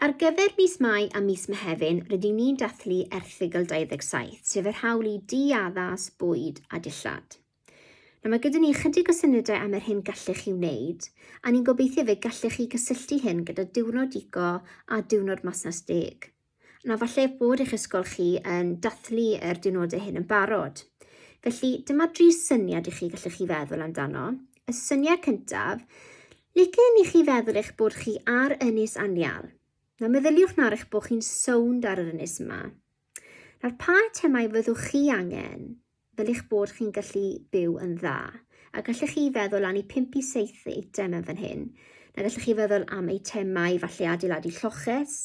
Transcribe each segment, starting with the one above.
Ar gyfer mis Mai a mis Mehefin, rydyn ni'n dathlu Erthygl 27, sef yr hawl i dŷ addas, bwyd a dillad. Nawr mae gyda ni ychydig o syniadau am yr hyn gallech chi wneud, a ni'n gobeithio fe gallech chi gysylltu hyn gyda Diwrnod Eco a Diwrnod Masnach Deg. Nawr falle bod eich ysgol chi yn dathlu yr diwrnodau hyn yn barod. Felly dyma dri syniad i chi gallech chi feddwl amdano. Y syniad cyntaf, licen i chi feddwl eich bod chi ar Ynys Anial. Nawr meddyliwch nawr eich bod chi'n sownd ar yr ynys yma. Nawr pa eitemau fyddwch chi angen fel eich bod chi'n gallu byw yn dda? A gallech chi feddwl am i 5 i 7 eitem yn fan hyn. Na gallech chi feddwl am eitemau falle adeiladu lloches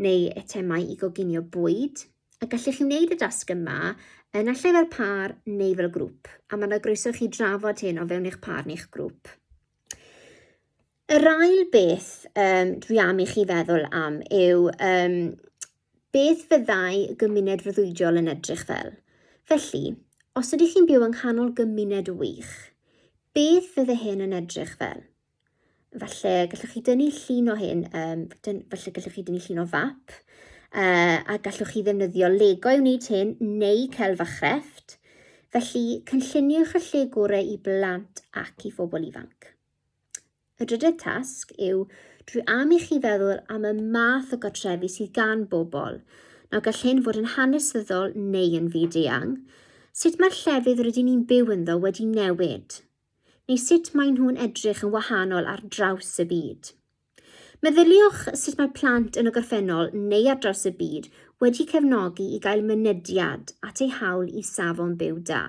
neu eitemau i goginio bwyd. A gallech chi wneud y dasg yma yn naill ai fel pâr neu fel grŵp, a mae yna groeso i chi drafod hyn o fewn eich pâr neu'ch grŵp. Yr ail beth um, dwi am i chi feddwl am yw um, beth fyddai gymuned freuddwydiol yn edrych fel. Felly, os ydych chi'n byw yng nghanol gymuned wych, beth fydde hyn yn edrych fel? Falle gallwch chi dynnu llun o hyn, um, dyn, falle gallwch chi dynnu llun o fap, uh, a gallwch chi ddefnyddio Lego i wneud hyn, neu celf a chrefft. Felly, cynlluniwch y lle gorau i blant ac i phobl ifanc. Y drydydd tasg yw drwy am i chi feddwl am y math o gartrefi sydd gan bobl. Nawr gall hyn fod yn hanesyddol neu yn fyd-eang. Sut mae'r llefydd rydyn ni'n byw ynddo wedi newid? neu sut maen nhw'n edrych yn wahanol ar draws y byd. Meddyliwch sut mae plant yn y gorffennol neu ar draws y byd wedi cefnogi i gael mynediad at eu hawl i safon byw da.